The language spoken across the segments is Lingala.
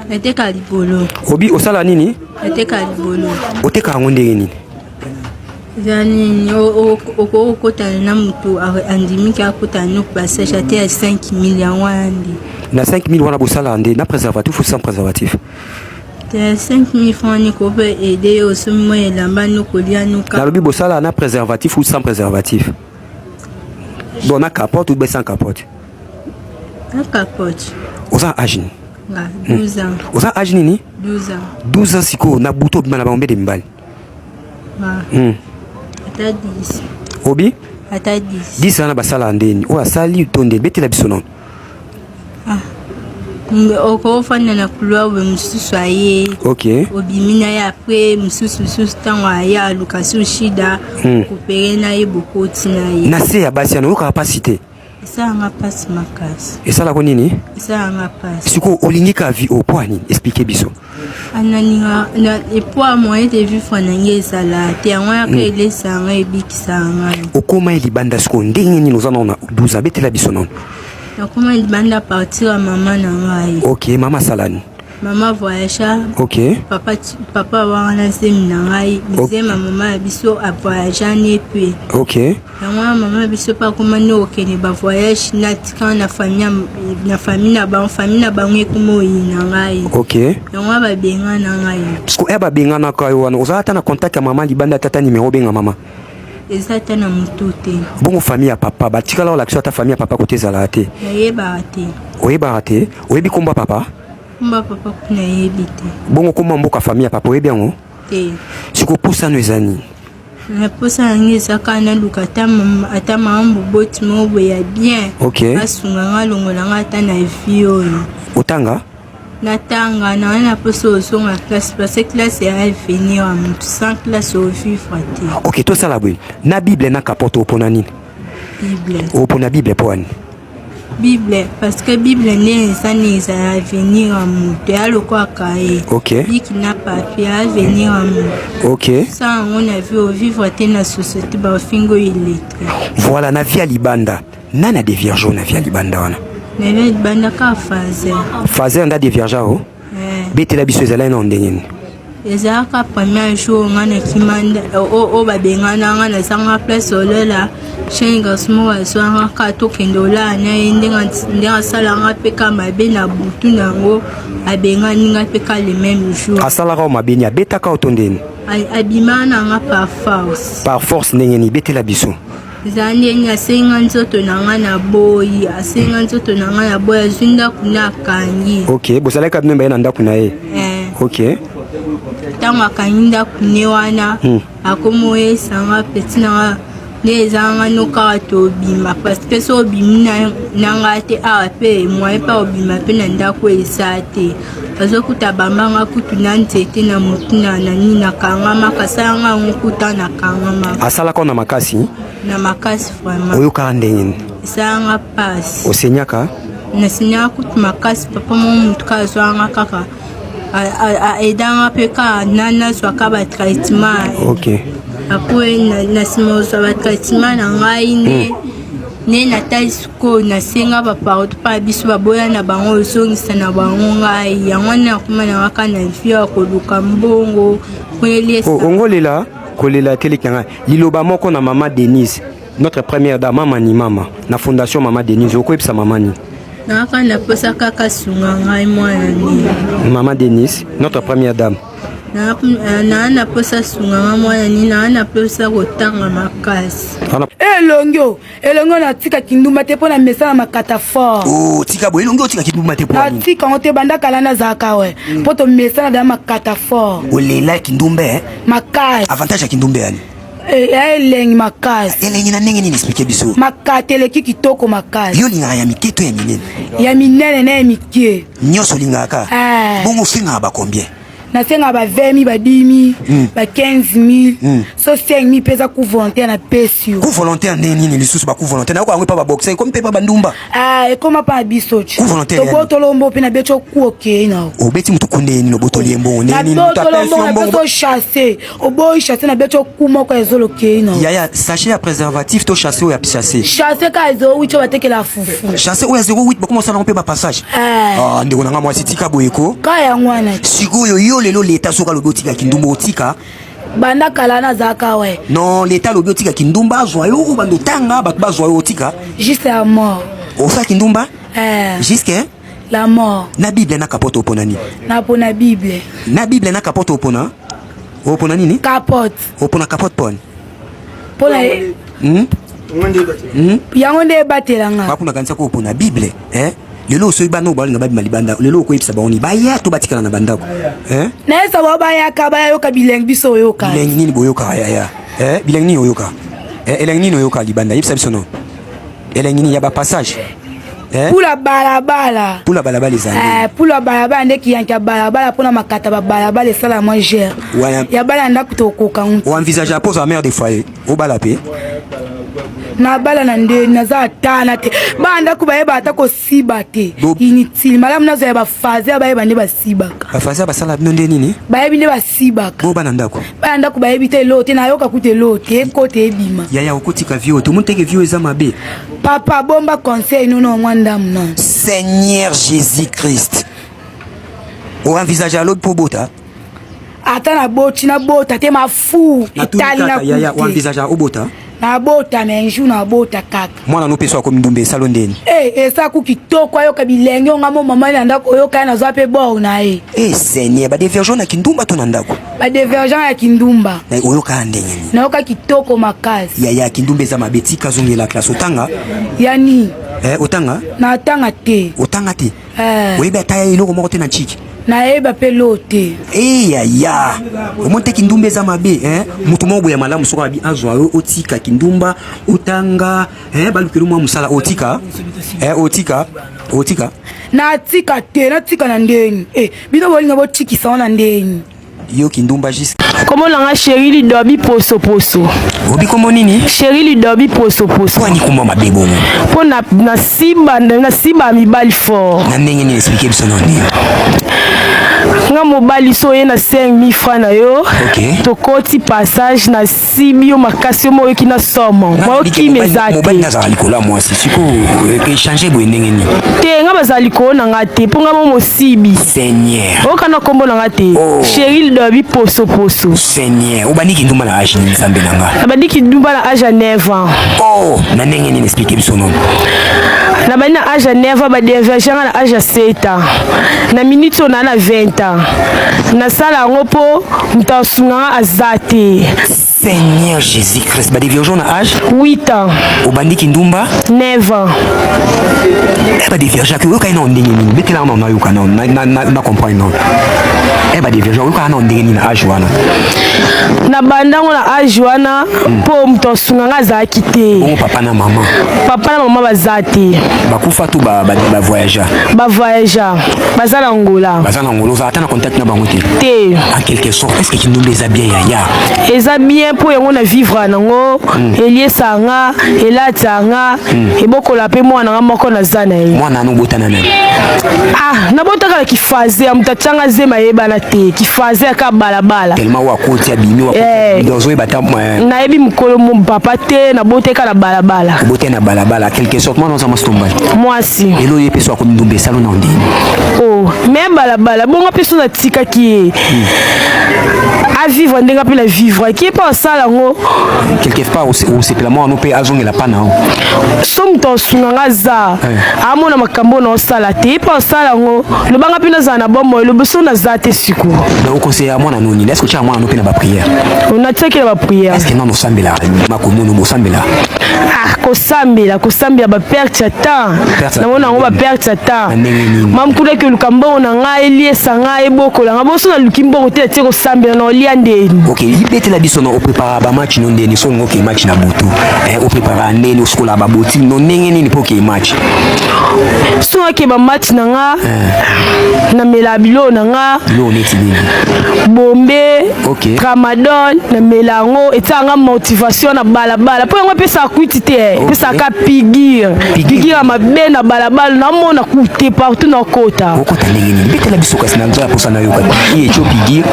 Nateka libolo. Obi osala nini? Nateka libolo. Oteka yango ndenge nini? Eza nini okoki kokotana na moto andimiki akotana no passage ate ya 5000 yango wana nde. Na 5000 wana bosala nde na préservatif ou sans préservatif? Te 5000 francs ni ko pe aider yo osombi mwa elamba no kolia no. Nalobi bosala na préservatif ou sans préservatif? Bon na capote ou bien sans capote? Na capote. Oza âge nini? Nga 12 ans. Oza âge nini? 12 ans. 12 ans sikoyo na butu obima na bango de mibali. Ata 10. Obi? Ata 10. 10 wana basala ndeni oyo asali to ndeni betela biso nono. Ah. Okofanda na couloir boye mosusu aye. Ok. Obimi na ye après mosusu mosusu ntango aye aluka so shida. Kopere na ye bokoti na ye. Na se ya basi yana oyokaka mpasi te. Esalanga mpasi makasi. Esalako nini? Esalanga mpasi. Sikoyo olingi ka vie oyo mpo nini? Explike biso. Nalinga epoa moyen de vivre na ngai ezala te yango yaka elesa ngai ebikisa ngai. Okoma ye libanda sikoyo ndenge nini oza nano na 12 abetela biso nano. Nakoma libanda partir ya mama na ngai. Ok, mama asalani? Mama voyagea. Ok. Papa, papa wana zemi na ngai zemi ya mama ya biso avoyagea ne mpe. Ok. Yango wana mama na biso mpe akoma nde kokende ba voyage natikana na famille na famille na bango famille na bango ekoma oyina ngai. Ok. Yango wana babengana ngai. Siko ya babenganaka yo wana ozala ata na contact ya mama libanda tata numero obenga mama? Eza ata na motu te. Bongo famille ya papa batikala olakisa ata famille ya papa kote ezalaka te? Nayebaka te. Oyebaka te? Oyebi kombo ya papa? Kombo ya papa kuna nayebi te. Bongo kombo ya mboka famille ya papa oyebi yango? Te. Siko posano eza nini? Na posa na ngai eza kaka naluka ata ata mama moboti moko boye ya bien. Ok. Asunga nga alongola nga ata na vie oyo. Otanga? Natanga na na posa ozonga classe parce que classe ya avenir ya motu sans classe ovivre te. Ok, tosala boye na Bible na capote opona nini? Bible. Opona Bible mpo wani? Bible parce que Bible nde eza nini ezala avenir ya moto ya lokola kaye. Ok. Biki na papier avenir ya moto. Ok. Sans yango na vie ovivre te na société bafingo illettré. Voilà na vie ya libanda nani adevierge na vie ya libanda wana? Na vie ya libanda kaka Fazer. Fazer nde adevierge o? Betela biso ezalaki na ndenge nini? Ezalaka premier jour nga nakima oyo babengana nga nazanga place olela chaine garçon moko azwanga kaka tokende olala na ye ndenge asalanga mpe ka mabe na butu na yango abengani nga mpe ka le même jour. Asalaka yo mabe nini? Abetaka yo to ndeni? Abimaka na nga par force. Par force ndenge nini? Betela biso. Eza ndenge asenga nzoto na nga na boyi, asenga nzoto na nga na boyi, azwi ndako na akangi. Ok, bozalaki bino baye na ndako na ye. Ok. Ntango akangi ndako ne wana, akomi oyesa nga peti na nga nde eza nga no kaka tobima parce que so obimi na nga te awa mpe moyen mpe obima mpe na ndako eza te. Azokuta bamba nga kutu na nzete na motu na nani nakangamaka asala nga yango kuta nakangamaka. Asalaka na makasi? Na makasi vraiment. Oyokaka ndenge nini? Esalanga mpasi. Osenyaka? Nasenyaka kutu makasi papa moko motu kaka azwanga kaka aedanga mpe kaka nazwaka batraitement. Ok. Apres na nsima kozwa batraitement na ngai nde nde natali sikoyo nasenga bapardo mpa biso baboya na bango ozongisa na bango ngai yango wana nakoma na kaka na vie ya koluka mbongo po eliesa. Ongolela kolela teleki na ngai liloba moko na mama Denise notre première dame mama ni mama na fondation mama Denise okoyebisa mama nini? Naka naposa kaka sunga ngai mwana nini. Mama Denise notre première dame. Naa naposa sunga ngai mwana nini, naa naposa kotanga makasi. Elongi o elongi oyo natika kindumba te mpo na mesana makata fort. Oh, tika boye elongi otika kindumba te mpo nini? Natika yango te banda kala nazalaka we mpo tomesana da makata fort. Olela kindumba eh? Makasi. Avantage ya kindumba yani? Ya elengi makasi. Elengi na ndenge nini? Explique biso. Makata eleki kitoko makasi. Yo olingaka ya mike to ya minene? Ya minene na ya mike. Nyonso olingaka? Bongo ofingaka ba combien? Nasenga ba 20 000, ba 10 000, ba 15 000, so 5 000 mpe eza coup volontaire napesi yo. Coup volontaire nde nini lisusu? Ba coup volontaire nayoka yango epa baboxer, ekomi mpe epa bandumba. Ah, ekoma mpa na biso ti. Coup volontaire yani? Tobotolo mbo mpe nabeti oku okei na Obeti mutu ku nde nini? Obotoli ye mbongo nde nini? Mutu nabotolo apesi mbongo yo mbongo. Napesi chasse, oboyi chasse, nabeti oku moko ezolo okei na Yaya, sachet ya préservatif to chasse oyo ya chasse? Chasse ka ezowuti oyo batekela fufu. Chasse oyo ya 08, bakoma osala yango mpe bapassage. Eh. Ah, ndeko na nga mwasi, tika boye ko. Ka yango wana. Sikoyo yo lelo, leta soki alobi otika kindumba, otika? Banda kala nazalaka we. Non, leta alobi otika kindumba, azwa yo, oyo bando otanga, bato bazwa yo, otika? Juste la mort. Osala kindumba? Eh, jusque la mort. Na Bible na capote, opona nini? Na mpona Bible. Na Bible na capote, opona nini? Capote. Opona capote pone? Mpona Yango nde ebatelanga. Bakuna kanisa ko opona Bible, eh? Lelo osoyi bana oyo balinga babima libanda, lelo okoyebisa bango nini? Baya to batikala na bandako, eh? Nayesa bao bayaka, bayayoka bilengi biso oyoka. Bilengi nini boyokaka, yaya, eh? Bilengi nini oyoka, eh? Elengi nini oyoka libanda? Yebisa biso no, elengi nini ya bapassage, eh? Pula balabala. Pula balabala ezali? Eh, pula balabala nde kiyanki ya balabala mpona makata babalabala esala mwa gere. Ya bala ndako tokoka ngo. Oenvisage apoza mère de foyer, obala mpe? Nabala na nde naza atana te, bana ndako bayeba ata kosiba te. Inutile, malamu nazwa ya bafaze ya bayeba nde basibaka. Bafaze basala bino nde nini? Bayebi nde basibaka. Bo bana ndako? Bana ndako bayebi te, elo te, nayoka kuta elo te, ekota ebima. Yaya, okotika vie oyo, tomoni teke vie oyo eza mabe. Papa, bomba conseil nono mwa ndamu nano. Seigneur Jésus Christ, oenvisage alobi mpo bota? Ata naboti, nabota te, mafu etali na Yaya, kutu te. Oenvisage obota? Nabota, mais un jour nabota kaka. Mwana no mpe so akomi ndumba, esalo ndeni? Eh, esa ku kitoko, ayoka bilenge onga mo mama na ndako, oyoka ye, nazwa mpe bor na ye. E Seigneur, badévierge na kindumba to na ndako? Badévierge ya kindumba. Na oyoka ndenge nini? Nayoka kitoko makasi. Yaya, kindumba eza mabe, tika, zongela classe, otanga. Ya nini? Eh, otanga? Natanga te. Otanga te? Eh. Oyebi ata ya eloko moko te na ntiki? Nayeba mpe lo te. E yaya, omoni te kindumba eza mabe, eh? Moto moko boye ya malamu soki abi azwa yo, otika kindumba, otanga, eh? Balukeli mwa mosala, otika, eh? Otika, otika? Natika te, natika na ndeni? Eh, bino bolinga botikisa ngo na ndeni? Yo kindumba jusque Kombo na nga Sheri Lidobi Posoposo. Obi kombo nini? Sheri Lidobi Posoposo. Kwani kombo mabe bongo? Mpo na nasimba nasimba mibali fort. Na ndenge nini? Explique biso na nini. Nga mobali so oye na 5000 francs na yo, tokoti passage, nasimbi yo makasi, yo mo oyoki na somo, maokima eza Mobali te. nazala likolo ya mwasi, sikoyo échange boye ndenge nini? Te, nga bazala likolo na nga te, mpo nga mo mosibi. Seigneur. Oyoka na nkombo na nga te? Oh. Sheri Lidobi Posoposo. Seigneur, obandi kindumba na age nini? Nzambe na nga. Nabandi kindumba na age ya 9 ans. Oh, na ndenge nini? Explique biso nono. Nabandi na age ya 9 ans, badévierge nga na age ya 7 ans. Na minute oyo naa na 20 ans. Nasala yango mpo moto asunga nga aza te. Seigneur Jésus Christ, badévierge na age 8 ans. Obandi kindumba 9 ans. E badéviergeaki, oyokai nao ndenge nini? Betelaka nao, nayoka nao, na comprendre nao. E badévierge, oyokaka nao ndenge nini na age wana? Na bandango na age wana mpo moto asunga nga azalaki te. Bongo papa na mama? Papa na mama baza te. Bakufa to bavoyagea? Bavoyagea, baza na Ngola. Baza na Ngolo, ozala ata na contact na bango te? Te. En quelque sorte, est ce que kindumba eza bien, yaya? Eza bien mpo yango na vivre nango, eliesa nga, elata nga, ebokola mpe mwana nga moko naza na ye. Mwana ano obotana nani? Ah, nabotaka na kifaze ya moto atianga zema, ayebana te, kifaze aka balabala. Tellement oyo akoti abimi. Eh. Ozoyeba ata Nayebi mokolo mo papa te, naboteka na balabala. Obotani na balabala, quelque sorte mwana oza mwasi to mobali? Mwasi. Elo ye mpe so akomi ndumba, esalo na ndeni? Oh, me balabala bongo mpe so natikaki ye avivre ndenge mpe na vivre aki ye mpe asala yango. Quelque part osepela mwana no mpe azongela pa na yo? So moto asunga nga aza, amona makambo oyo naosala te, ye mpe asala yango, lobanga mpe nazala na bomoi, lobi so naza te sikoyo. Donc oconseilla mwana no nini? Est ce que otiaka mwana no mpe na baprière? Natiaki na baprière. Est ce que nano osambela makomono bosambela? Ah, kosambela, kosambela baperte ya temps. Perte ya Namona yango baperte ya Na temps. ndenge nini? Mamkulaki oluka mbongo na ngai, eliesa ngai, ebokola ngai. Boso naluki mbongo te, atie kosambela na olia. Eza ndeni. Ok, ibetela biso na oprepara ba match no ndeni so ngoke match na butu. Eh, oprepara ndeni osukola ba botine no ndenge nini po ke match. So ke ba match na nga. Eh. Na mela bilo na nga. Bilo neti nini? Bombe. Okay. Tramadol na mela yango etia nga motivation na balabala po yango epesaka kwiti te eh. epesaka pigire pigire ya mabe na balabala namona kute partout nakota. Okota ndenge nini? Betela biso kasi na nzoya posa nayoka. Pigire etio pigire.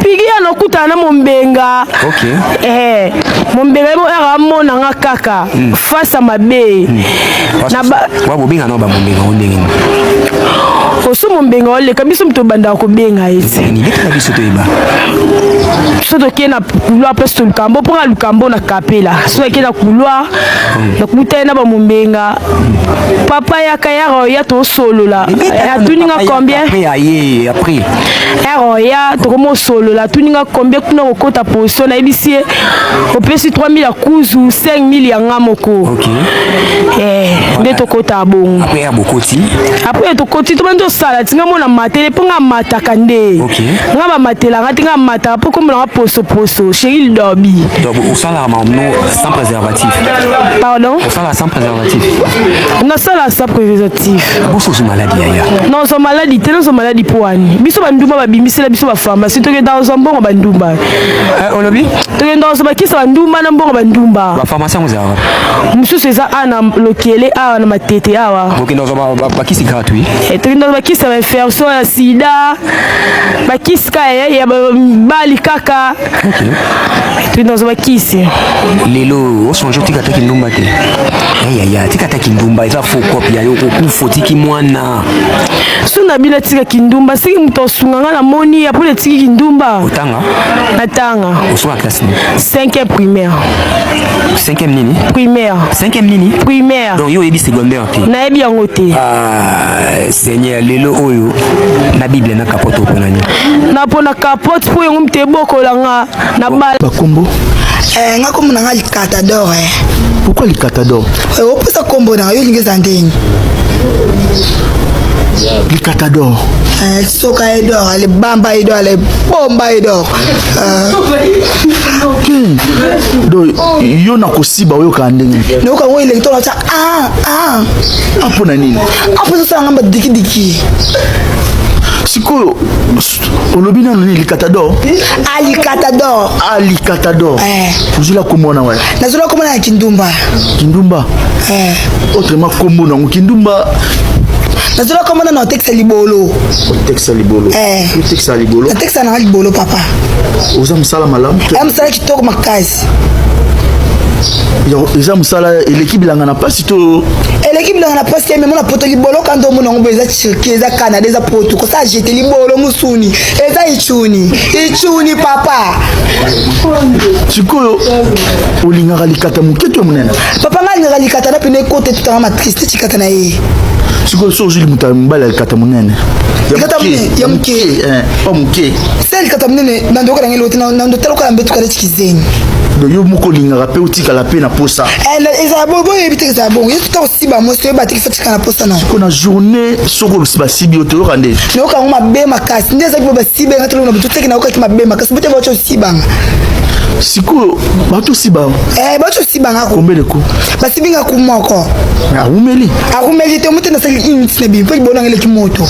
Pigire nakutana na mombenga. Okay. Eh, mombenga ye ere amona nga kaka face ya mabe. Na ba wa bobenga na ba mombenga ngo ndenge nini? Oso mombenga oleka biso moto obandaka kobenga ye te. Nini betela biso toyeba. So tokei na couloir place to lukambo mpo nga lukambo na kapela so akei na couloir nakutani na bamombenga papa yaka yaka oya tosolola atuni nga combien aye après ere oya tokomosolola atuni nga combien kuna kokota position nayebisi ye opesi 3000 ya kuzu 5000 ya nga moko okay. Eh, nde tokota bongo après ya bokoti après tokoti tobandi tosala ti nga mona matele mpo nga mataka nde okay. nga bamatelaka te nga mataka mpo komona nga posoposo chéri dobi donc osalaka mamno sans préservatif pardon osala sans préservatif nasala sans préservatif bososo maladi yaya nazwa maladi te nazwa maladi mpo wani biso bandumba babimisela biso bapharmacie tokenda kozwa mbongo bandumba eh, olobi tokenda kozwa bakisa bandumba na mbongo bandumba bapharmacie yango ezalaka mosusu eza awa na lokele awa na matete awa bokenda kozwa bakisi gratuit eh, tokenda kozwa bakisi ya bainfection ya sida bakisi kaka ya mibali kaka tokenda kozwa bakisi lelo osonge otika ata kindumba te yaya tika ata kindumba eza faux cop ya yo kokufa otiki mwana so na bino atika kindumba soki moto asunga nga namoni apres natiki kindumba otanga natanga osoka classe nini 5e primaire 5e nini primaire 5e nini primaire donc yo oyebi secondaire te nayebi yango te ah, seigneur lelo oyo na bible na capote opona nini napona capote mpo yango moto ebokola nga na bala bakombo eh, nga kombo na nga likatador eh. Pourquoi likatador? Eh, opesa kombo na yo olingi eza ndenge Likatador. Eh, soka edor libamba edor libomba edor eh. Donc yo na kosiba oyoka ndenge. Nayoka yango elengi to natya ah ah. Ah mpo na nini? Ah mpo ezosala nga badikidiki. Sikoyo olobi nano nini likatador? Alikatador. Alikatador. Eh. Ozwila kombo wana wapi? Nazwila kombo na kindumba. Kindumba. Eh. Autrement kombo nango kindumba. Nazwila kombo na otekisa libolo. Otekisa libolo. Eh. Otekisa libolo. Natekisa nanga libolo papa. Oza mosala malamu. Eh, mosala kitoko makasi. Eza mosala eleki bilanga na pasi to eleki bilanga na pasi te memo na poto libolo kanda omona yango boye eza Turquie eza Canada eza poto kosala jete libolo musuni eza ichuni ichuni papa sikoyo olingaka likata moke to monene papa ngai alingaka likata na pene ekota etutanga matrice te cikata na ye sikoyo so ozwi moto ya mobali ya likata monene likata monene ya moke pa moke se likata monene na ndoka na ngai lote na ndotala okala mbetuka neti kizengi yo moko olingaka mpe otikala mpe na posa eh, ezala boye boye oyebi te ezala bongo ye tuta kosiba mwasi oyeba te kifo tika na posa na siko na journée soko basibi yo toyoka nde nayoka yango mabe makasi nde ezalaki bo basibe nga tolona butu teki nayokaki mabe makasi bote bauti osibanga sikoyo bato osiba eh, bauti osibanga combien de coups basibi nga ku moko arumeli arumeli te omote nasali inti na bimi mpo libolo nanga eleki moto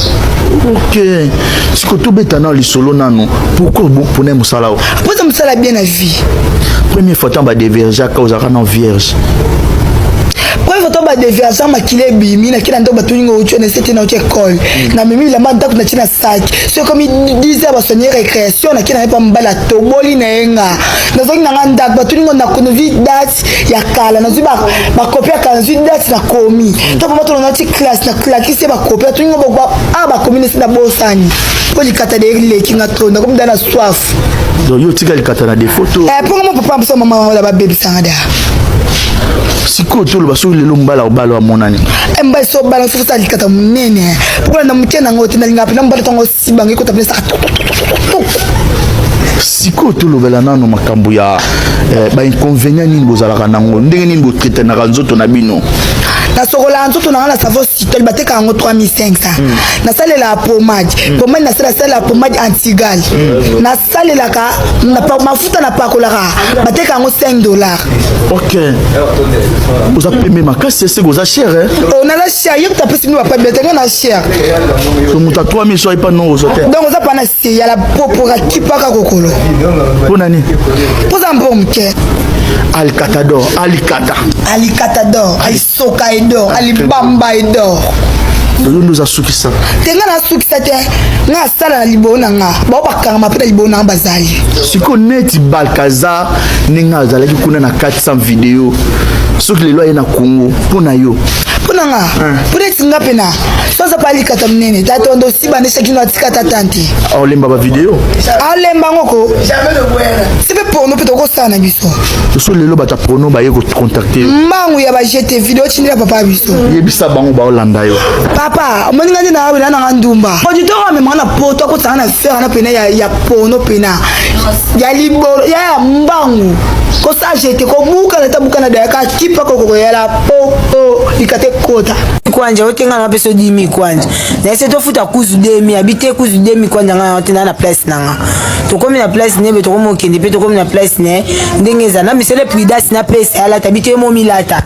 ok sikoyo tobeta nano lisolo nano pourquoi mpona mosala o mpoza mosala bien na vie première fois ntango badevergeaka ozalaka na vierge première fois ba déviation makila ebimi na kila ndako batuni ngo otio na sete na otio école na memi bilamba ndako na tie na sac soki ekomi 10 heures basonye récréation na kila na ye pa mobali atoboli na ye nga nazongi na nga ndako batuni ngo nazwi date ya kala nazwi bakopi ya kala nazwi date nakomi to papa tolonga ti classe naklakisi ye bakopi atuni ngo a bakomi nesi nabosani mpo likata de eleki nga to nakomi da na soif donc yo otika likata na défaut to eh, mpo nga mo papa biso mama babebisanga da sikoyo toloba soki lelo mobali akobala amonani eh, mobali so obala soki osala likata monene mpo kolanda moke nango te nalingaka mpena mobali ntango osibanga ekota mpena esaka sikoyo tolobela nano makambo ya eh, bainconvénient nini bozalaka nango ndenge nini botraitanaka nzoto na bino Nasokolaka nzoto na nga na savon Citol, bateka yango 3500. Nasalelaka pomade, pomade nasalela pomade antigal. Nasalelaka mafuta napakolaka, bateka yango 5 $. Ok, oza pembe makasi, eseke oza cher, eh? Oh, naza cher. Ye kuta apesi bino bapabi te, nga na cher. So moto ya 3000 so ayepa no ozwa te. Donc oza pa na se ya la popora kipaka kokolo. Mpo na nini? Mpoza mpo moke. Alikatador, alikata. Alikatador, alisoka edor, alibamba edor. Yo nde oza sukisa. Te, nga nasukisa te. Nga asala na libolo na nga, bao bakangama mpe na libolo na nga bazali. Sikoyo neti Balkazar, ndenge azalaki kuna na 400 video, soki lelo aye na Congo, mpo na yo? Mpo na nga, mpo neti nga mpena so aza pa alikata monene, tatondo osiba nde shakino atika tata te. Aolemba bavideo. Alemba ngo ko si mpe porno mpe tokosala na biso. So lelo bato ya porno baye kocontacte yo? Mbangu ya bajete video tindela papa ya biso. Yebisa bango baolanda yo. Papa, omoni nga nde na nanga ndumba, producteur amemaka na poto, akotanga na fere na pena ya porno, pena ya libolo ya mbangu kosala jete kobukana ta bukana dayaka kipa kokokoyala po po likate kota. Kwanja otenga na peso 10 000 kwanja na ese tofuta kuzu 2000 abi te kuzu 2000 kwanja. Nga te na place nanga, tokomi na place nebe, tokomi okende mpe tokomi na place ne ndenge eza na misele prudence na pesa alata bi te, yo momilata,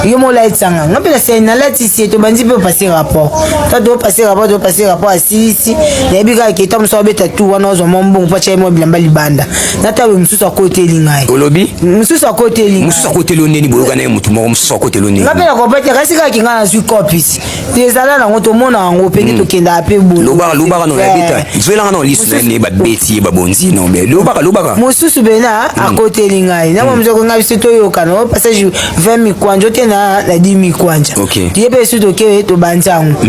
yo molatisanga nga mpe nasali nalatisi ye. Tobandi mpe opase rapport, ta topase rapport, topase rapport, asilisi. Nayebi kaka ke ta mosu abeta tu wana, ozwa mwa mbongo mpo atya ye mwa bilamba libanda na tabe mosusu akoteli ngai. Olobi? Mosusu akoteli ngai. Mosusu akoteli yo ndeni? Boyoka na ye motu moko, mosusu akoteli yo ndeni? Nga mpe nakopete kasi kaka kinga nazwi copisi ezala nango, tomona yango mpe nde tokendaka mpe boye. Lobaka, lobaka no yabeta, zwelanga na lisu na ye, babeti ye, babonzi no me lobaka, lobaka. Mosusu pena akoteli ngai na mosusu akonga biso, toyokana o passage 20 mikwanja ote na 10 mikwanja. Ye mpe su toke tobandi yango,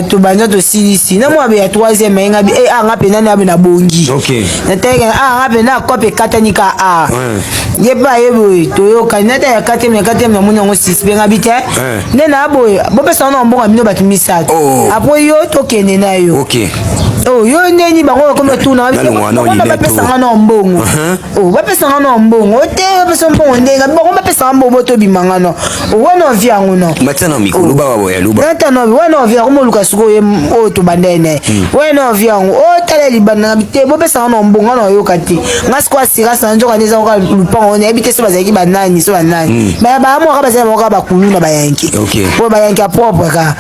tobandi tosilisi na mwa be ya troisième ayenga bi e anga mpe nani abe nabongi. Natalaki a nga mpe na kope ekatani ka a ye mpe aye boye, toyokani nata ya quatrième, ya quatrième namoni yango suspect nga bi te nde na boye bopesa wana mbongo ya bino bato misato. Apres yo tokende na yo. Oh, yo ndeni bango bakomi batuna. Nalongwa na bango Olivier bapesanga na mbongo. Oh, bapesanga na mbongo te, bapesa mbongo ndenge bango bapesanga mbongo, botobimanga no wana ovi yango no. Batia na mikro, lobaka boye, loba. Nata no wana ovi yango, moluka sikoyo ye oyo tobanda ye na ye wana ovi yango otala libanda na te, bopesanga na mbongo na oyoka te. Nga sikoyo assurance na nzoka nde eza kaka lupango, nayebi te so bazalaki banani, so banani bayamwaka, bazali bango kaka bakulu na bayanki po bayanki ya propre kaka.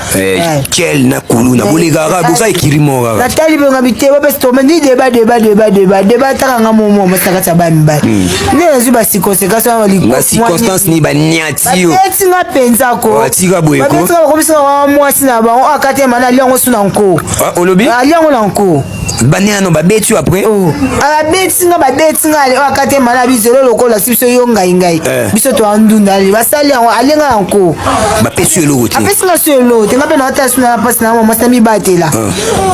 Kel na kuluna bolekaka, boza ekiri moko kaka. Natali mpe ngabi te, bapesi tomandi deba deba deba deba deba taka nga momo mwasi na kati ya bana mibali nde nazwi basikonsequence wana. Bacirconstance ni baniati yo? Babeti nga mpenza ko. Batika boye ko. Babeti nga, bakomisi nga mwasi na bango akati ya mana ali yango su na nko. Ah, olobi? Ali yango na nko. Baniano babeti yo après? Oh. Abeti nga, babeti nga ale oyo akati ya mana bizelo lokola si biso yo ngai ngai biso toandunda ale basali yango alenga na nko. Bapesi yo eloko te? Apesi nga so eloko te. Nga mpe naotala so na mpasi na mwasi, namibatela,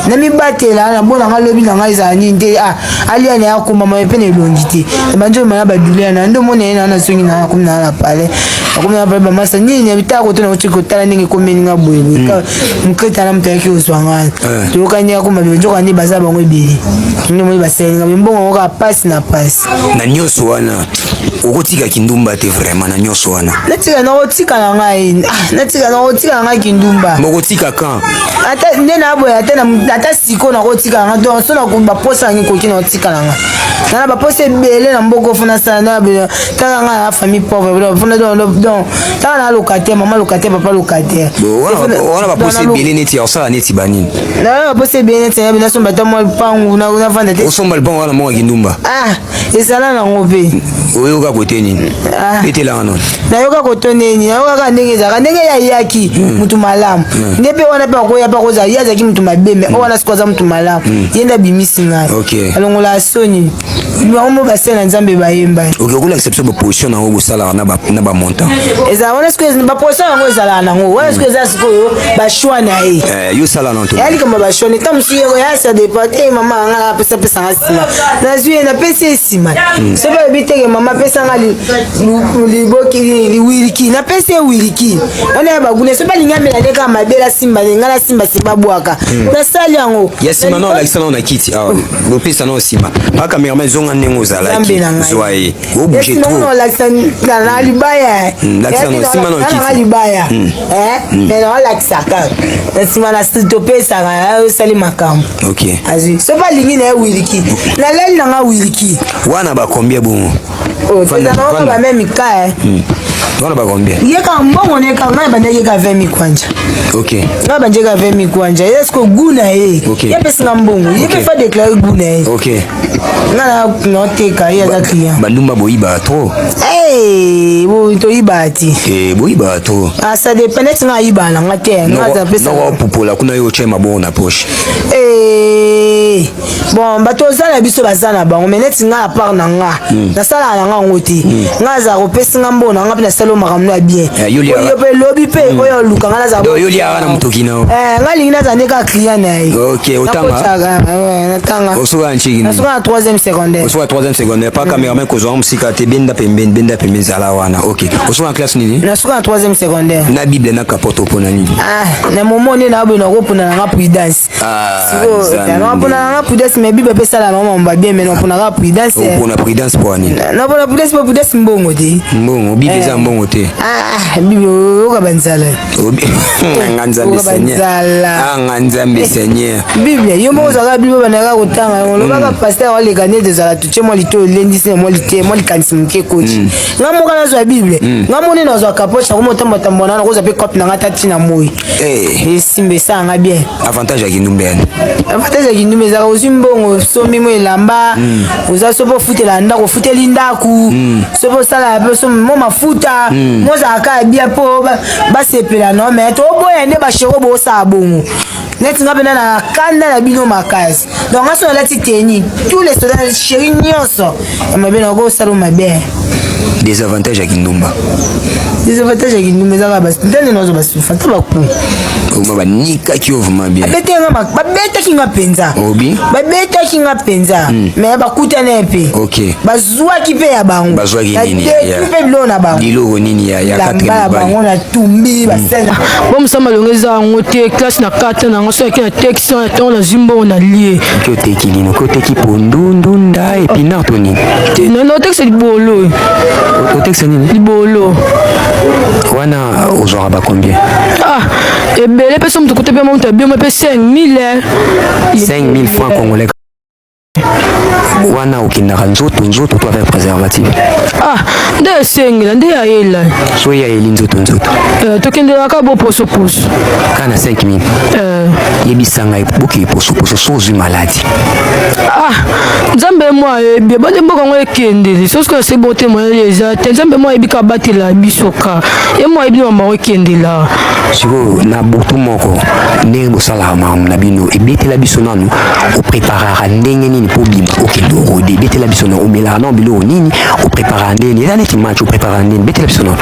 namibatela nabona nga lobi na ngai ezala nini te. Ah, alia na ya komama mpe na elongi te, banzo mana badulia na nde omona ye na nazongi na nakomi na palais, nakomi na palais bamasa nini bitaka koto na koti kotala ndenge ekomeli nga boye boye. Moketa na moto ayaki kozwa nga, toyokani akoma nzoka nde baza bango ebele nde omoni basali nga mbongo yango kaka pasi na pasi. Na nyonso wana okotika kindumba te vraiment, na nyonso wana? Natika, nakotika na ngai, ah, natika, nakotika na ngai kindumba. Mokotika kan? Ata nde naboya, ata sikoyo nakotika na ngai. Donc so na baposa nangi ekoki, nakotika na ngai na baposa ebele na mboka fo nasala na tala ngai na famille pauvre fo donc tala na locataire, mama locataire, papa locataire. Bo, wana baposa ebele neti ya osala neti banini? Na baposa ebele neti yabi nasomba ata mwa lupangu navanda te. Osomba lupango wana moko kindumba? Ah, ezala nango mpe. Oyoka kote nini? Ah. Etelanga nono. Nayoka koto nini? Nayokaka ndenge ezalaka, ndenge yayaki mutu malamu nde mpe wana mpe akoya mpe akozala ye azalaki mutu mabe me oyo wana sikoyo aza mutu malamu, ye nde abimisi ngai. Alongola soni bango mo basali na Nzambe bayemba. Ok, okolakisa biso baposition nango bosalaka na bamontant? Ezala wana sikoyo baposition yango ezalaka nango wana sikoyo eza sikoyo bachoix na ye. Eh, yo sala na ya likambo ya bachoix neta mosusu ye ya ça dépend te. Mama yanga apesapesanga nsima, nazwi ye, napesi ye nsima. Soki alobi teke mama apesanga liboki liwiliki, napesi ye wiliki wana ya baguna. Soki alingi amela nde kaka mabele, asimba ngai nasimba simba bwaka, nasali yango. Ya nsima na olakisa nao na kiti awa, bopesa nao nsima ba cameraman. Zonga ndenge ozalaki. Zwa ye. Obouge trop. Olakisa na libaya. Lakisa na nsima na okiti. Libaya. Mais naolakisa kaka. Na nsima na topesaka osali makambo. Ok. Azwi. Soki alingi na ye wiliki. Nalali na nga wiliki. Wana ba combien bongo? Oh, tozalaka ba même cas. Wana ba combien? Ye ka mbongo ne ka ngai bandaki ka 20 mikwanja. Ok. Ngai bandaki ka 20 mikwanja. Ye est-ce que goût na ye? Ok. Ye pesi nga mbongo. Ye pe fa déclarer goût na ye. Ok. Nga na noteka ye aza client. Bandumba boyiba trop. Eh, bo toyiba ti. Eh, boyiba trop. Ah, ça dépend neti nga ayiba na nga te. Nga aza pesa. Noko pupola kuna yo otie maboko na poche. Eh, bon bato oza na biso baza na bango mais neti nga na part na nga nasalaka na nga yango te. Nga azala kopesi nga mbongo na nga mpe nasali makambo ya bien. Yo Oyo mpe lobi mpe oyo oluka nga nazala. Yo liaka na motoki na yo. Eh, nga lingi nazala nde kaka client na ye. Ok, otanga? Nakotaka, natanga. Osoka nchiki. Nasuka na 3e secondaire. Osoka 3e secondaire. Pa cameraman kozwa mosika te, benda pembeni, benda pembeni zala wana. Ok. Osoka na classe nini? Nasuka na 3e secondaire. Na Bible na capote opona nini? Ah, na moment nde naboye nakopona nanga prudence. Ah, Sikoyo, napona nanga prudence mais Bible mpe esala bango mambo bien mais napona kaka prudence. Opona prudence mpo nini? Napona prudence mpo prudence mbongo te. Mbongo, Bible eza mbongo te. Ah, Bible oyoka banzala. Nga Nzambe Seigneur. Ah, nga Nzambe Seigneur. Bible, yo moko ozalaka Bible bandaka kotanga yango. Olobaka pasteur oleka nde tozala totie mwa lito olendisi na mwa lite mwa likanisi moke koti. Nga moko nazwa Bible. Nga moko nde nazwa capote nakoma otambotambola na nakozwa mpe cope na nga ata ntina moi. Esimba esala nga bien. Avantage ya kindumba yani? Avantage ya kindumba ezalaka ozwi mbongo osombi mo elamba, oza soki ofutela ndako ofuteli ndako, soki osala mpe mo mafuta, mozalaka ya bien mpo basepela no mais toboya nde bashero bosala bongo. Neti nga mpena na kanda na bino makasi. Donc nga so nalati tenue, tous les soldats chéri nyonso ya mabe na okosala mabe. Désavantage ya kindumba. Désavantage ya kindumba ezaka basi ndenge nazo basufa to baku. Oma banikaki yo vraiment bien. Babetaki nga mpenza. Obi? Babetaki nga mpenza. Mais bakutana mpe. Ok. Bazwaki mpe ya bango. Bazwaki nini? Badetruit mpe biloko na bango. Biloko nini ya Bilamba ya bango na tumbi basene. Bo mosamba longo eza yango te classe na kata na yango soki na tekisi na ntango nazwi mbongo na lie. Oki oteki nini? Oki oteki pondu, ndunda, épinard to nini? Te na otekisa libolo. Otekisa nini? Libolo. Wana ozwaka ba combien? Ah, ebele mpe so moto kuta mpe moto abiyoma mpe 5000. 5000 francs congolais. Wana okendaka nzoto nzoto to avec préservatif? Ah, nde esengela nde ayela. So ye ayeli nzoto nzoto. Tokendelaka bo poso poso. Kaka na 5000. Yebisa ngai bokei poso poso so ozwi maladi. Ah, Nzambe mo ayebi bande mboka ngo ekendeli soki ose bote moyeli eza te. Nzambe mo ayebi ka batela biso ka ye mo ayebi mama ngo ekendela. Sikoyo na butu moko ndenge bosalaka makambo na bino, ebetela biso nanu opreparaka ndenge nini mpo bima okende orode. Ebetela biso nanu omelaka nano biloko nini, opreparaka ndenge nini, eza neti match, opreparaka ndenge nini, betela biso nanu.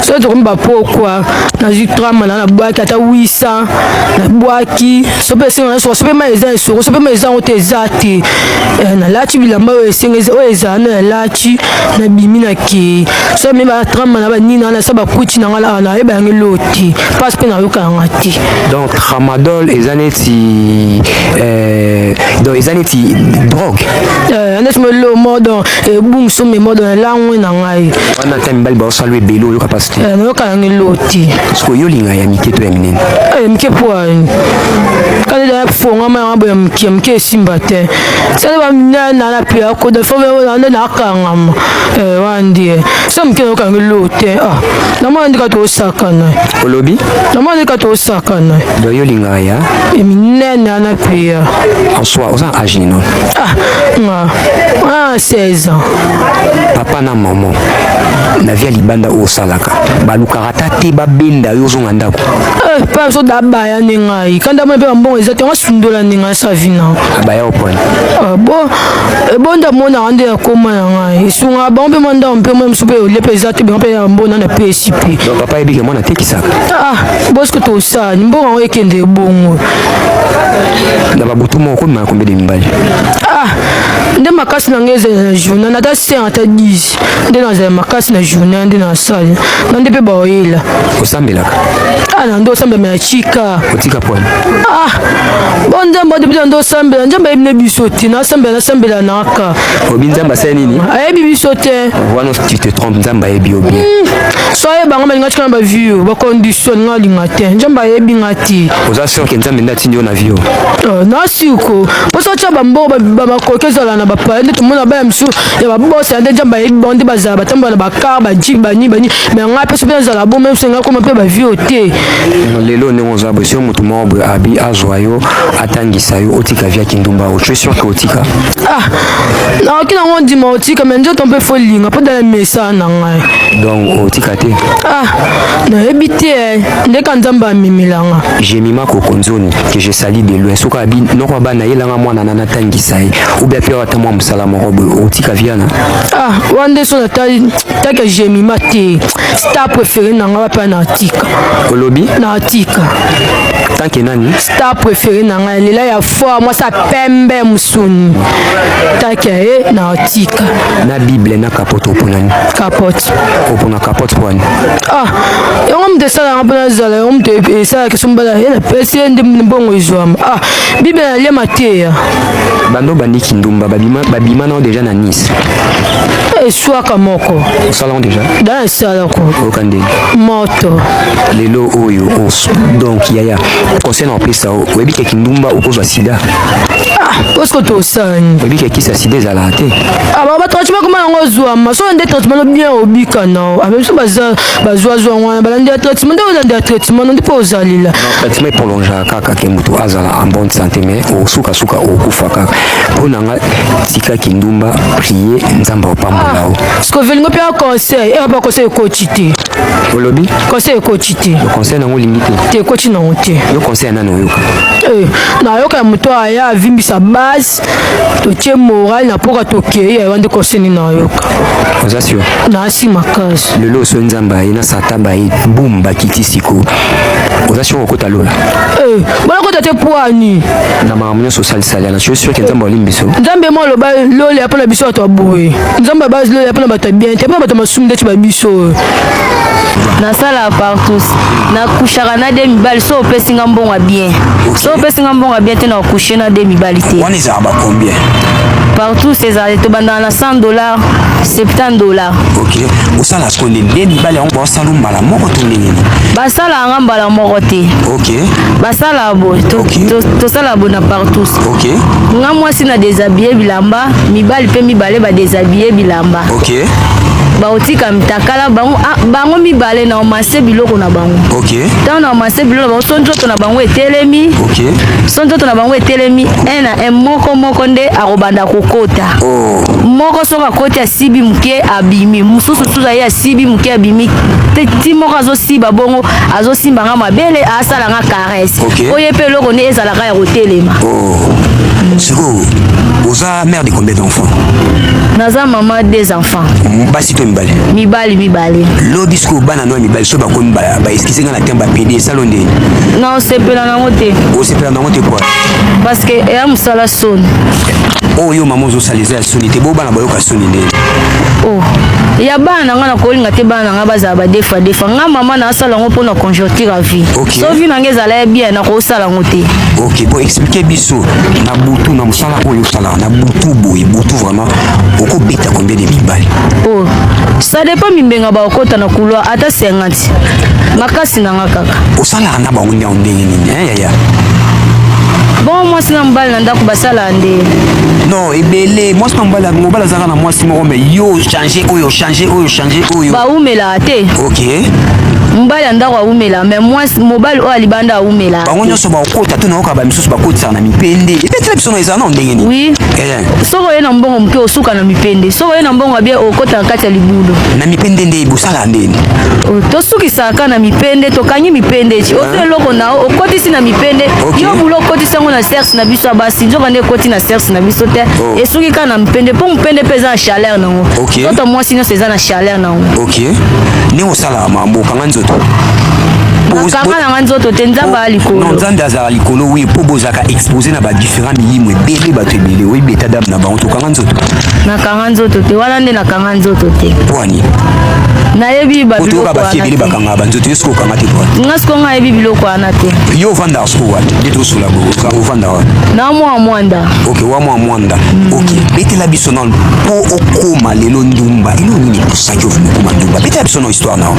Soki tokomi bapokwa nazwi trama na nabwaki ata 800 nabwaki so mpe esenga nyonso so mpe mai eza esoko so mpe mai eza yango te eza te. Nalati bilamba oyo esenga oyo ezala na nalati nabimi na kei so me batrama na banini wana sa bakwiti na nga nayeba yango eloo te mpasi mpe nayoka yanga te. Donc tramadol eza neti donc eza neti drogue. Neti mo mo donc ebungiso memo donc elangwe na ngai. Wana ata mibali baosala ebele oyoka mpasi te? Nayoka yango eloo te. Sikoyo yo olinga ya mike to ya minene? Mike po kani da fongama yango boye ya mike esimba te. Sali baminene na pe akoda fo nde nakangama wana nde so mike nayoka yango eloo te. Ah, namona nde kaka tosakana. Olobi? Namona nde kaka tosakana. Donc yo olingaka ya minene wana pe ya. En soi oza na âge nini? Ah, nga ah 16 ans. Papa na maman na vie ya libanda oyo osalaka balukaka ata te babenda yo ozonga ndako? Pa biso da baya nde ngai kanda mona mpe bambongo eza te nga sundola nde ngai sa vi na baya oponi. Bo ebonda monaka nde akoma na ngai esungaka bango mpe mwa ndako mpe mwa mosusu mpe olia mpe eza te bango mpe ya mbona na pesi mpe. Donc papa ayebi ke mwana atekisaka? Ah, bosiko tosani mbongo yango ekende ebongo. Na babutu moko komemaka combien de mibali? Ah, Nde makasi na ngai ezala na journal, ata 5 ata 10 nde nazala makasi na journal, nde nasala na nde mpe baoyela. Osambelaka? Ah, na nde osambela na chika. Otika pwani? Ah, bo nzambe adebi nde osambela, nzambe ayebi ne biso te, nasambela nasambela naka. Obi nzambe asali nini? Ayebi biso te. Wana tu te trompes, nzambe ayebi yo bien. So ayeba nga balinga tika na bavie oyo bacondition nga alinga te, nzambe ayebi nga te. Oza sûr ke nzambe nde atindi yo na vie oyo? Euh, na siko mposa otya bambongo bamakoki ezala na bapaya nde tomona baya mosusu ya babosa ya nde nzambe ayebi bango nde bazala batambola na bakar bajip bani bani, me ngai mpe soki nazala bo meme ngai koma mpe bavie oyo te. Lelo ndenge oza boye, soki moto moko boye abi azwa yo atangisa yo otika vie ya kindumba oyo, tu es sûr ke otika? Ah, nakoki nango ndima otika, me nzoto mpe fo linga mpo dala mesana na ngai. Donc otika te? Ah, nayebi te eh. Ndeka nzambe amemelanga. Jemima Kokonzoni que je salue de loin, soki abi noko ya bana yelanga mwana na natangisa ye ou bien mpe ata mwa mosala moko boye, otika viana? Ah, wana nde so natali take Jemima te, star préféré na ngai wapi, na atika. Olobi? Na atika. Tanke nani? Star préféré na ngai lela ya foi, mwasi ya pembe mosuni, take ye na atika. Na bible na capote oponani? Capote. Opona capote pwani? Ah, yango moto esalaka mpo nazala, yango moto esalaka so mbala ye napesi ye nde mbongo ezwama. Ah, bible nalia mateya. Bando bandi kindumba, babima babima nao deja na Nice? Eswaka moko. Osala ngo deja? Da esalako. Oyoka ndenge? Moto. Lelo oyo donc yaya, conseil na opesa, oyebi ke kindumba okozwa sida. Ah, oske tosani. Oyebi ke kisi ya sida ezalaka te. Ah, ba traitement koma yango ozwama so nde traitement no bien obika nao abe biso baza bazwazwa wana balandi ya traitement nde olandi ya traitement no nde mpo ozalela. Traitement eprolongeaka kaka ke moto azala en bonne santé, mais osukasuka okufa kaka. Mpo na nga, tika kindumba, prie nzambe opambola yo. Siko velingo mpe ya conseil eya ba conseil ekoti te. Olobi? Conseil ekoti te. Conseil nango olingi te? Te, ekoti nango te. Yo conseil ya nani oyoka? Eh, nayoka ya moto aya avimbisa base, totie moral na mpoka tokei, ayewa nde conseil nini nayoka. Oza sûr? Nasi makasi. Lelo oso nzambe aye na satan baye bum bakiti siko, oza sûr okota lola? Eh, balakota te pwani. Na makambo nyonso osalisali ana, suis sûr ke nzambe alimbi biso. Nzambe mo aloba lola ya mpona biso bato ya boye, nzambe aba lola ya mpona bato ya bien te, mpona bato ya masumu ndeti babiso oyo. Nasala partout, nakushaka na de mibali. So opesi nga mbongo ya bien, so opesi nga mbongo ya bien te, na okushe na de mibali te. Wana ezalaka ba combien? Partout ezala, tobandaka na 100 $, 70 $. Ok, osala siko nde nde mibali yango baosala mbala moko to ndenge nini? Basalaka nga mbala moko te. Basalaka boye, tosalaka boye na partout. Nga mwasi na déshabille bilamba, mibali mpe mibale badéshabille bilamba. Baotika mitakala bango, ah, bango mibale na omase biloko na bango. Ntango na omase biloko na bango, so nzoto na bango etelemi, so nzoto na bango etelemi un na un, moko moko nde akobanda kokota. Moko soki akoti asibi moke abimi, mosusu susu aye asibi moke abimi te, ti moko azosiba bongo azosimba nga mabele, asala nga caresse. Oyo mpe eloko nde ezalaka ya kotelema. Oh. Sikoyo oza mère de combien d'enfants? Naza mama des enfants. Basi to mibali? Mibali mibale. Lobi sikoyo bana no ya mibali so bakomi baexcuse nga na terme bapede, esalo nde? Na osepela nango te. Osepela nango te quoi? Parce que eya mosala soni. Oyo mama ozosala eza ya soni te, bo bana bayoka soni nde. Oh, ya bana na nga nakolinga te bana na nga bazala badefa defa. Nga mama naasala yango mpona conjoncture ya vie. So vie na nga ezala ya bien, nakosala yango te. Ok, bon, explique biso na butu, na mosala oyo osalaka na butu boye, butu vraiment okobeta combien de mibali? Oh, ça dépend mimbenga bakokota na couloir, ata 50 makasi na nga kaka. Osalaka na bango ndenge ndenge nini, hein, yaya? Bon, mwasi na mobali na ndako basalaka nde. Non, ebele mwasi na mobali, mobali azalaka na mwasi moko, mais yo change oyo, change oyo, change oyo. Baumelaka te. Mobali ya ndako awumela, mais mwasi mobali oyo alibanda awumela. Bango nyonso bakokota to nayoka bamisusu bakotisaka na mipende, ebetela biso na ezala na ndenge nini? Oui. Soki oye na mbongo moke osuka na mipende, soki oye na mbongo ya bien okota na kati ya libulu. Na mipende nde bosala ndeni? Oh, tosukisaka kaka na mipende, tokangi mipende ti ozwi eloko na yo okotisi na mipende. Yo bulo okotisi yango na sexe na biso ya basi, nzoka nde ekoti na sexe na biso te. Esuki kaka na mipende, mpo mopende mpe eza na chaleur nango. Nzoto mwasi nyonso eza na chaleur nango. Ok, ndenge osalaka mambo okanga nzoto? Nakanga nanga nzoto te, Nzambe aza likolo. Non, Nzambe azala likolo, oui, mpo bozalaka expose na badifférent milimo ebele, bato ebele oyebi état d'âme na bango. Tokanga nzoto? Nakanga nzoto te, wana nde nakanga nzoto te. Pwani? Nayebi babiloko wana ebele bakangaka banzoto, yo soki okanga te pwani? Nga sikoyo nga nayebi biloko wana te. Yo ovandaka sikoyo wapi nde tosola boye? Ovanda wapi? Na mwa Mwanda. Ok, wa mwa Mwanda. Ok, betela biso nano mpo okóma lelo ndumba, elo nini epusaki ovuma okóma ndumba? Betela biso no histoire nao.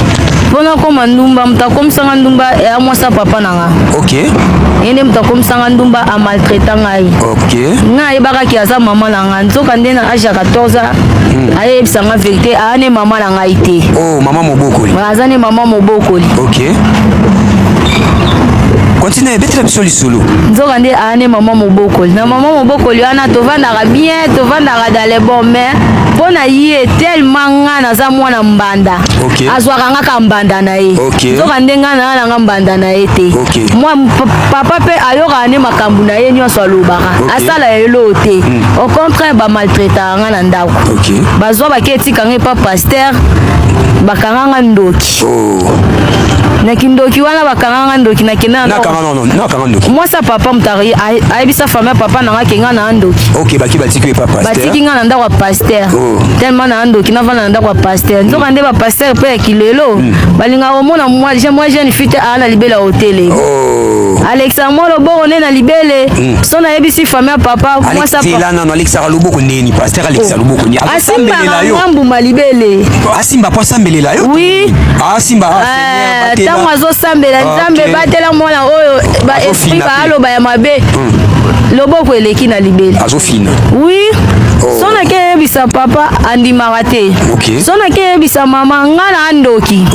Mpo nakóma ndumba, moto akomisanga ndumba eya mwasi ya papa na nga. Ye nde moto akomisanga ndumba, amaltraita ngai. Nga ayebakaki aza mama na nga, nzoka nde na age ya 14 ans ayebisanga vérité, aa ne mama na ngai te. Oh, mama mobokoli. Aza ne mama mobokoli. Ok, continue, betela biso lisolo. Nzoka nde aa ne mama mobokoli. Na mama mobokoli wana tovandaka bien, tovandaka dans le bon, mais mpo na ye, tellement nga naza mwana mbanda, azwaka nga ka mbanda na ye. Nzoka nde nga naa nanga mbanda na ye te. Mwa papa mpe ayokaka nde makambo na ye nyonso alobaka. Asala eloo te. Au contraire, bamaltraitaka nga na ndako. Bazwa bake etika nga epa pasteur, bakanga nga ndoki. Na kindoki wana bakanga nga ndoki, nakenda na nakanga nono, nakanga ndoki. Mwasi ya papa moto ayebisa famille ya papa na nga ke nga na ndoki. Ok, baki batiki epa pasteur. Batiki nga na ndako ya pasteur. Tellement na ndoki, navanda na ndako ya pasteur. Nzoka nde bapasteur mpe ya kilelo balingaka komona mwa jeune fille te aa na libele ya hotele. Alekisa mwa loboko nde na libele. So nayebisi famille ya papa, mwasi ya zela nano, alekisaka loboko ndeni? Pasteur alekisa loboko nini? Asimbaka Asambelela yo? mwa mbuma libele. Asimba po asambelela yo? Oui. Asimba, ah, Seigneur, batela. Ntango azosambela, Nzambe batela mwana oyo, ba esprit Azofina pe. baaloba ya mabe, loboko eleki na libele. Azofina. Oui. So nake yebisa papa, andimaka te. So nake yebisa mama, nga na ndoki.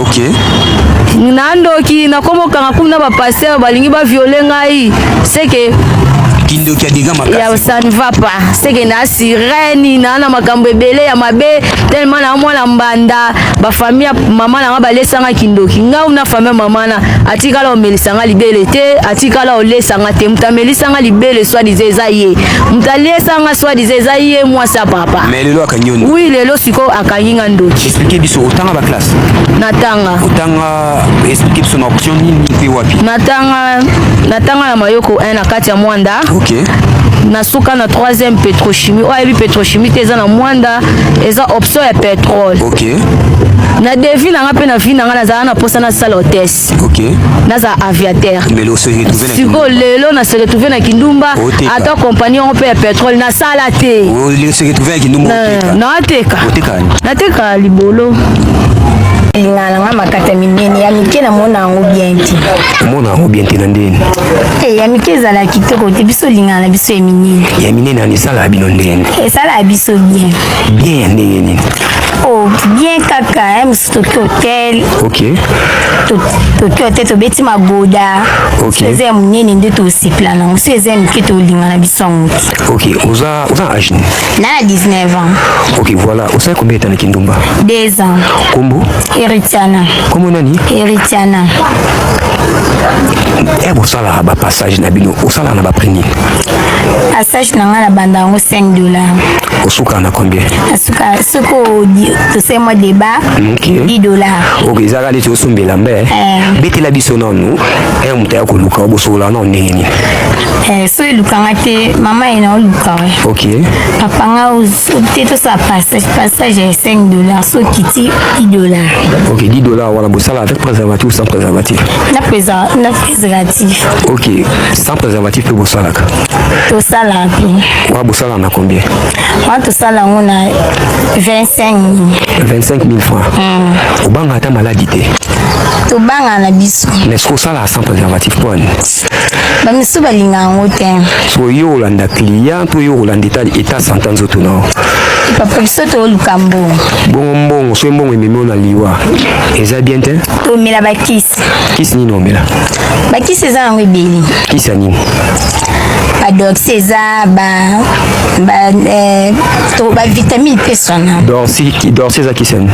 Na ndoki, nakomokanga kuna, bapasteur balingi baviole ngai, seke Kindoki ya dega ya makasi. Ça ne va pas, seke na sirene na makambo ebele ya mabe, tellement na mwana mbanda. Bafamille ya mama na nga balesanga kindoki. Ngai na famille ya mama na atikala omelisanga libele te, atikala olesanga te. Moto amelisanga libele soi-disant eza ye, moto aliesanga soi-disant eza ye mwasi ya papa. Mais lelo akangi yo ndoki. Oui, lelo sikoyo akangi nga ndoki. Explique biso, otanga baclasse? Natanga. Otanga, explique biso na option nini mpe wapi? Natanga na Mayoko 1 na kati ya Mwanda. Nasuka na 3e pétrochimie. Oyo ayebi pétrochimie te, eza na Mwanda, eza option ya pétrole. Na devi na nga mpe na vie na nga, nazala na mposa nasala hôtesse. Nazala aviateur. Mais lelo se retrouve na Sikoyo lelo na se retrouve na kindumba. Oteka. Ata compagnie yango mpe ya pétrole nasala te. Se retrouve na kindumba, oteka? Naateka. Oteka nini? Nateka libolo. Elingaka na nga makata minene, ya mike namona yango bien te. Omona yango bien te na ndeni? Te, ya mike ezala kitoko te. Biso olingaka na biso ya minene. Ya minene ani esalaka bino ndeni? Esalaka biso bien. Bien ya ndenge nini? Oh, bien kaka ya mosusu, toki hotel. Toki hotel, tobeti magoda. So eza ya monene nde tosepela nango, so eza ya mike tolinga na biso yango te. Ok, oza na age nini? Na 19 ans. Ok, voilà. Osali combien de temps na kindumba? 2 ans. Kombo? Héritiana. Kombo nani? Héritiana. E bosalaka bapassage na bino, osalaka na baprix nini? Passage na ngai na banda yango 5 $. Osukaka na combien? Asuka soki tosali mwa débat, 10 $. Ok, ezalaka neti osombela mbe. Betela biso nanu e moto aya koluka, bosolola nano ndenge nini? Eh, so elukanga te, mama ye na oluka we. Papa nga te, tosala passage ya 5 $, so okiti 10 $. Ok, 10 $ wana bosala avec préservatif ou sans préservatif? Na préservatif. Ok, sans préservatif mpe bosalaka? Tosalaka mpe. Wana bosalaka na combien? Wana tosala yango na 25 25 000 francs. Obanga ata maladi te? Tobangaka na biso. Mais soki osalaka sans préservatif, mpo ani? Bamisu balinga yango te. So yo olanda client to yo olanda état santé nzoto na yo? Papa, biso toluka mbongo. Bongo mbongo, soki mbongo ememi yo na liwa, eza bien te? Tomela bakisi. Kisi nini omela? Bakisi eza yango ebele. Kisi ya nini? Badoxy, eza bavitamine mpe sona. Dorsi, dorsi eza kisi ya nini?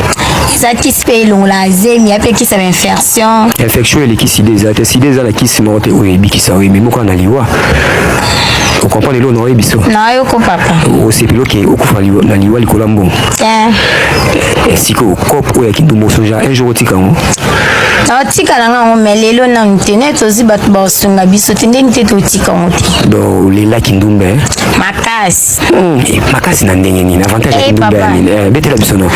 Eza kisi mpe elongola zemi, ya mpe kisi ya bainfection. Infection eleki sida eza te. Sida eza na kisi moko te oyo ebikisa, oyo ememi kaka na liwa. Ocomprendre eloko na oyebi so? Nayoko, papa. Osepeli oke okufa na liwa likolo ya mbongo? Te. Sikoyo cope oyo ya kindumba, osonja un jour otika yango? Naotika na nga yango me lelo nanu te nde tozwi bato bakosunga biso te ndenge te totika yango te. Donc olelaki ndumba eh? Makasi. Makasi na ndenge nini? Avantage ya Eh, kindumba ya papa. nini? Eh, betela biso no.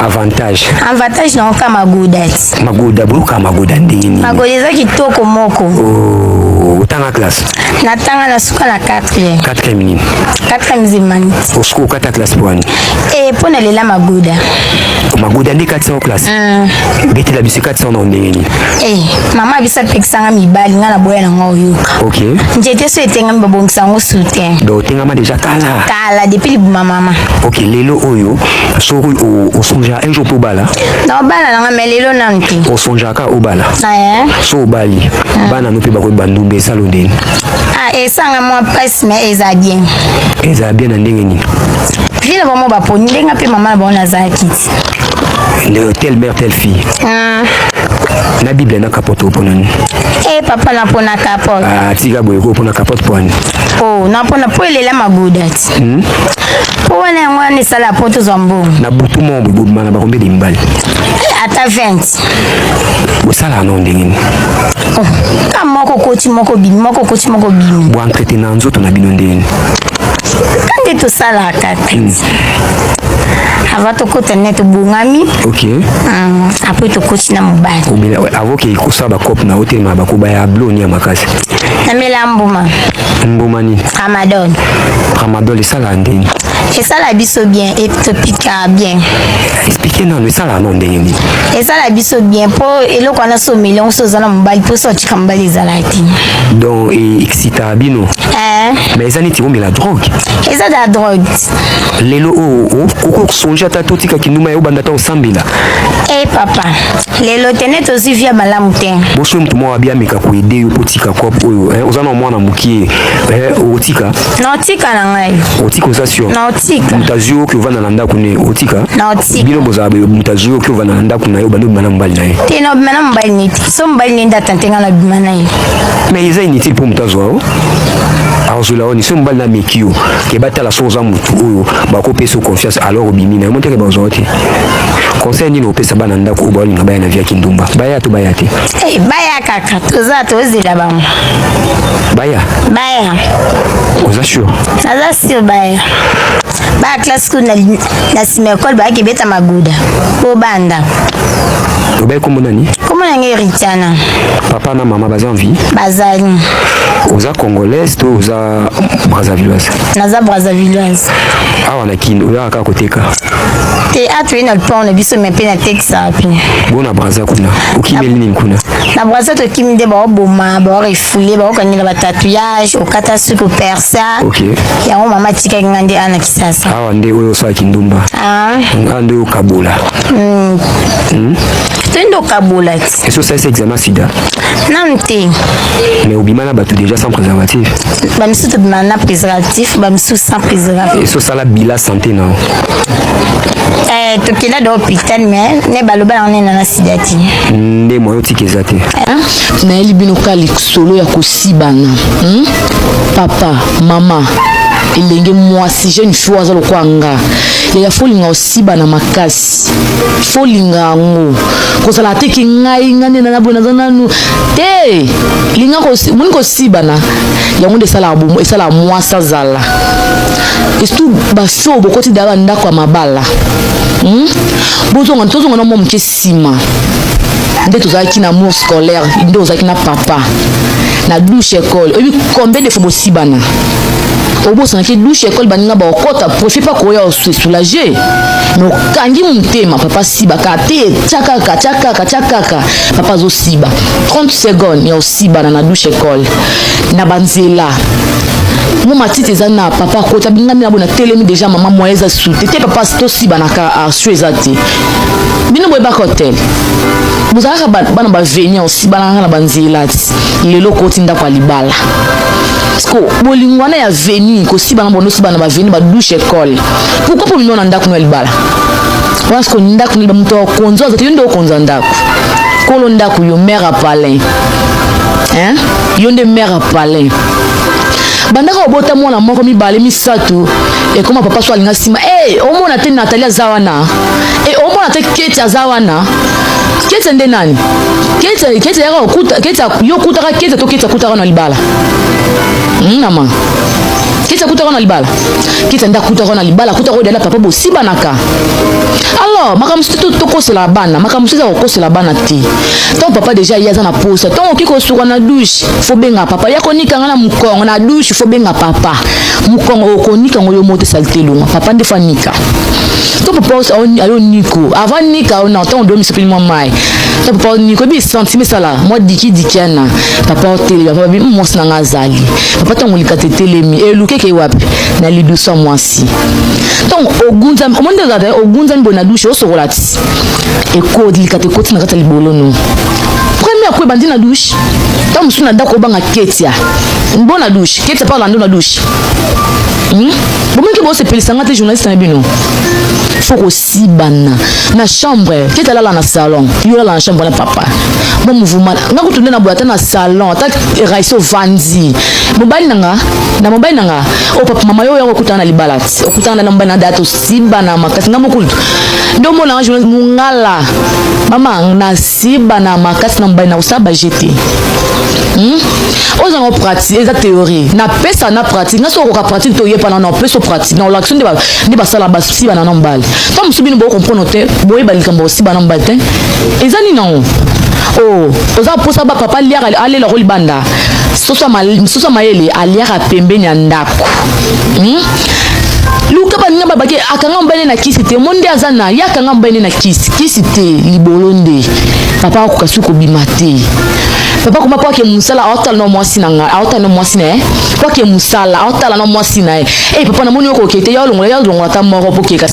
Avantage. Avantage nango ka magoda ti. Magoda, boyoka magoda ndenge nini? Magoda eza kitoko moko. Oh, otanga classe? Natanga na suka na 4e. 4e nini? 4e zemani. Osiko okata classe mpo wani? Eh, mpo nalela magoda. Magoda nde 400 classe? Betela biso 400 na ndenge nini? Eh, mama biso apekisanga mibali nga naboya na nga oyoka. Ok. Nzete so etengami babongisa yango soutien. Donc otengama déjà kala? Kala depuis libuma mama. Ok, lelo oyo soki osonja un jour mpo obala? Na obala nanga me lelo nanu te. Osonjaka obala? Eh. So obali, bana no mpe bakoyeba ndumba esalo ndeni? Ah, esanga mwa mpasi me eza bien. Eza bien na ndenge nini? Vie na bango baponi ndenge mpe mama na bango nazalaki ti. Nde telle mère telle fille. Na Bible na capote opona nini? Eh, papa napona capote. Ah, tika boye ko opona capote po wani? Oh, napona po elela magoda ti. Po wana yango wana esala po tozwa mbongo. Na butu moko boye bobima na bakombe de mibali? Eh, ata 20. Bosalaka nao ndenge nini? Oh, ka moko koti moko bimi, moko koti moko bimi. Boentraite na nzoto na bino ndenge nini? Ka nde tosalaka te. Avant tokota nde tobongami. Ok. Après tokoti na mobali. Obela avant ke kosala bacope na otelema bakoba ya bloni ya makasi. Namela mbuma. Mbuma nini? Tramadol. Tramadol esalaka ndenge? Esala biso bien e topika bien. Explique nano esalaka nano ndenge nini? Esala biso bien mpo eloko wana so omeli yango so oza na mobali mpo so otika mobali ezala te. Donc excitaka bino? Eh. Mais eza neti omela drogue. Eza da drogue. Lelo oyo okoki kosonge ata totika kinduma ya obanda ata osambela. Eh papa, lelo te nde tozwi via malamu te. Boso moto moko abi ameka koede yo mpo tika cope oyo eh, oza na mwana mokie eh, otika? Naotika na ngai. Otika oza sur? Naotika. Moto azwi oki ovanda na ndako ne otika? Naotika. Bino bozala boye, moto azwi oki ovanda na ndako na ye obanda obima na mobali na ye? Te, naobima na mobali ne te. So mobali ne nde atante ngai nabima na ye. Mais eza inutile mpo moto azwa o azwela oni so mobali na ameki yo ke batala so oza motu oyo bakopesa yo confiance alors obimi na yo moteke bazwa yo te. Conseil nini opesa bana ndako oyo baolinga baya na vie ya kindumba? Baya to baya te? Eh, baya kaka, toza tozela bango. Baya? Baya. Oza sure? Naza sure baya. Baya classe kuna na nsima ekole bayaki beta maguda po banda. Obayi kombo nani? Kombo na ngai Ritiana. Papa na mama baza en vie? Bazali. Oza congolaise to oza brazzavilloise? Naza brazzavilloise. Awa na Kin oyaka kaka koteka? Te, atoye na lupango na biso me mpe natekisaka mpe. Bona Brazza kuna okimeli nini kuna? Na Brazza tokimi nde baoboma, baorefule, baokangela batatouillage, okata suki, opersa. Ok. Yango mama atikaki nga nde ana Kisasa. Awa nde oyo osala kindumba. Ah. Awa nde oyo okabola. Toye nde okabola ti. Esi osalisi examen sida? Nanu te. Mais obima na bato déjà sans préservatif? Bamisusu tobima na préservatif, bamisusu sans préservatif. Esi osala bila santé na yo? Eh, tokenda da hôpital mais ne baloba yango nde nana sida te. Nde moyen otika eza te. Nayeli bino ka lisolo ya kosibana. Papa, mama, elenge mwasi, jeune fille aza lokola nga. Yaya folinga osibana makasi. Folinga yango. Kozala te ki ngai nga nde nana boye naza nanu te. Linga moni kosibana. Yango nde esalaka bomo, esalaka mwasi azala. Et surtout ba fille bokoti da ba ndako ya mabala. Bozonga, tozonga na mwa moke nsima. Nde tozalaki na amour scolaire, nde ozalaki na papa. Na douche école. Oyebi combien de fois bosibana? Obosanaki douche école baninga ba okota profite pas koya se soulager. Mais okangi motema papa siba ka te, tia kaka, tia kaka, tia kaka. Papa azo siba. 30 secondes ya osibana na douche école. Na banzela. Mo matiti eza na papa akota binga na bona telemi déjà mama moyen eza sute te papa tosibanaka arsu eza te. Bino boyebaka hotel. Bozalaka bana ba venir osibanaka na banzela ti. Lelo koti ndako ya libala. Parce que bolingo wana ya venir kosibana bono sibana ba venir ba douche école. Pourquoi po bino na ndako ya libala? Parce que ndako ni ba moto akonza aza te, yo nde okonza ndako. Kolo ndako yo mère à palin. Hein? Yo nde mère à palin. Bandaka obota mwana moko mibale misato ekoma papa so alinga nsima. Eh, omona te Nathalie aza wana. E omona te keti aza wana. Keti nde nani? Keti keti yaka okuta keti yo okutaka keti to keti akutaka na libala. Mama. Keti akutaka na libala. Keti nde akutaka na libala, akutaka odala papa bosibanaka. Alors, makambo mosusu tokosela bana, makambo mosusu eza kokosela bana te. Ntango papa deja ye aza na posa, ntango okoki kosuka na douche, fo benga papa. Ya konika nga na mokongo na douche, fo benga papa. Mokongo okonika ngo yo moto salite elongwa. Papa nde fo anika. To papa ayo niko, avant nika na ntango do misopeli mwa mai. To papa niko ebi sentiment esala mwa diki dikiana. Papa otelemi, papa bi mwasi na nga azali. Papa ntango likata etelemi, elukeke wapi? Na lidusu ya mwasi. Ntango ogunzami, omoni nde ezalaka ogunzami boye na douche osokola ti. Ekoti likata ekoti na kati ya libolo no. Premier coup ebandi na douche. Ntango mosusu na ndako obanga ketia. Mbo na douche, ketia pa lando na douche. Bomoni ke bosepelisa nga te journaliste na bino. Faut kosibana na chambre, ketia alala na salon, yo olala na chambre na papa. Mo mouvement, nga kutu nde na boye ata na salon, ata Raissa ovandi. Mobali na nga, na mobali na nga, o papa mama yo oya kokutana na libala ti, okutana na mobali na date osibana makasi nga mokulu. Nde omona nga journaliste mongala. Mama nasibana makasi na mobali na kosala ba jete. Oza ngo pratique, eza théorie. Na pesa na pratique, nga soki okoka pratique to yepa na na peso pratique. Na olakisi nde ba nde basala basiba na mobali. Tango mosusu bino bo comprendre te, boyeba likambo osiba na mobali te. Eza nini nango? Oh, oza posa ba papa liaka alela ko libanda. Soso soso mayele aliaka pembeni ya ndako. Luka baninga babaki akanga mobali na kisi te, mo nde aza na ye akanga mobali na kisi, kisi te libolo nde. Papa akoka soki kobima te. Papa koma po ake mosala aotala na mwasi na ngai, aotala na mwasi na ye. Po ake mosala aotala na mwasi na ye. Eh papa namoni yo koke te, ya olongola ya olongola ata moko po keka.